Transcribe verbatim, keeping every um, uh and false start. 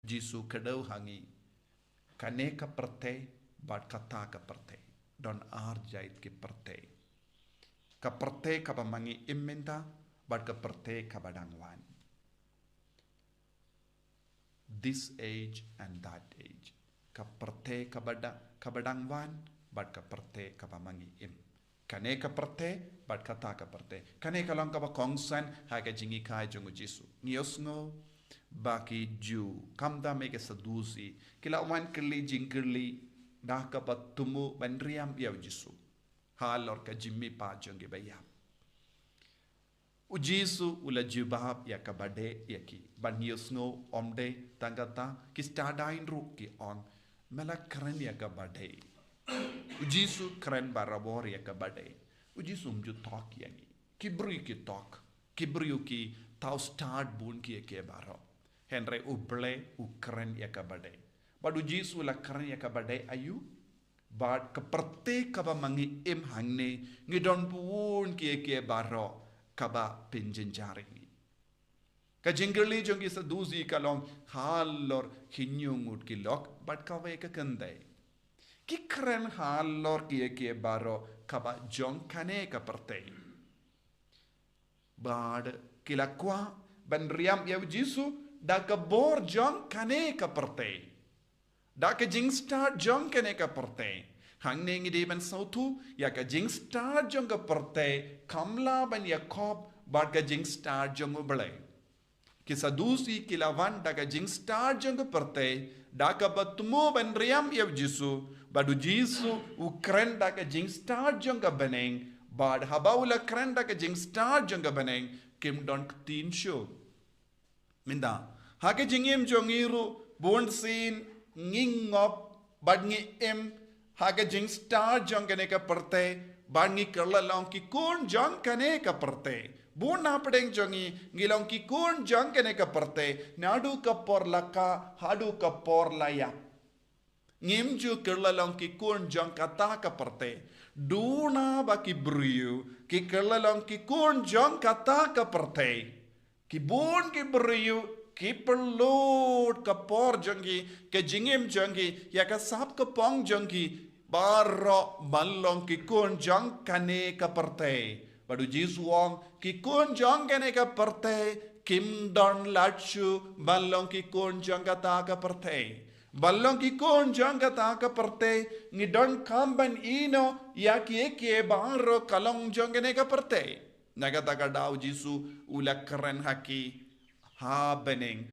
Jisu kdew ha ngi. Kane ka pyrthei bad kata ka pyrthei. Don ar jait ki pyrthei. Ka pyrthei kaba ma ngi im mynta bad ka pyrthei kaba dang wan. This age and that age. Ka pyrthei kaba da, kaba dang wan bad ka pyrthei kaba ma ngi im. Kane ka pyrthei bad kata ka pyrthei. Kane ka long kaba kongsan ha ka jinghikai jong u Jisu. Ngi ïohsngew ba ki Jiw khamtam ïa ki Sadusi ki la wan kylli jingkylli da kaba tumu ban riam ïa u Jisu halor ka jingmihpat jong ki ba ïap. U Jisu u la jubab ïa kaba dei ïa ki. Bad ngi ïohsngew ym dei tang kata, ki stad dang ruh ki ong, me la kren ïa kaba dei. U Jisu kren barabor ïa kaba dei. U Jisu um ju tok ïa ngi. Ki briew ki tok. Ki briew ki thaw stad bun kiei kiei baroh. Hynrei u Blei u kren ïa kaba dei. Bad u Jisu u la kren ïa kaba dei aïu? Bad ka pyrthei kaba ma ngi im hangne, ngi don bun kiei kiei baroh kaba pynjynjar ïa ngi. Ka jingkylli jong ki Sadusi ka long halor ki hynñiew ngut ki lok bad kawei ka kynthei. Ki kren halor kiei kiei baroh kaba jong kane ka pyrthei. Bad ki la kwah ban riam ïa u Jisu da ka bor jong kane ka pyrthei. Da ka jingstad jong kane ka pyrthei. Hangne ngi dei ban sngewthuh ïa ka jingstad jong ka pyrthei kam lah ban ïakhop bad ka jingstad jong u Blei. Ki Sadusi ki la wan da ka jingstad jong ka pyrthei, da kaba tumu ban riam ïa u Jisu, bad u Jisu u kren da ka jingstad jong ka bneng, bad haba u la kren da ka jingstad jong ka bneng, kim don ktien shuh. Mynta, ha ka jingim jong ngi ruh, bun sien ngi ngop bad ngi im ha ka jingstad jong kane ka pyrthei, bad ngi kylla long ki khun jong kane ka pyrthei. Bun na pdeng jong ngi, ngi long ki khun jong kane ka pyrthei, naduh ka por la kah haduh ka por la ïap. Ngim ju kylla long ki khun jong kata ka pyrthei. Duna ba ki briew ki kylla long ki khun jong kata ka pyrthei, ki bun ki briew ki pynlut ka por jong ki, ka jingim jong ki, ïa ka sap ka pong jong ki baroh ban long ki khun jong kane ka pyrthei. Bad u Jisu u ong, ki khun jong kane ka pyrthei kim don lad shuh ban long ki khun jong kata ka pyrthei. Ban long ki khun jong kata ka pyrthei, ngi donkam ban ïehnoh ïa kiei kiei baroh ka long jong kane ka pyrthei. Na kata ka daw u Jisu u la kren ha ki ha bneng,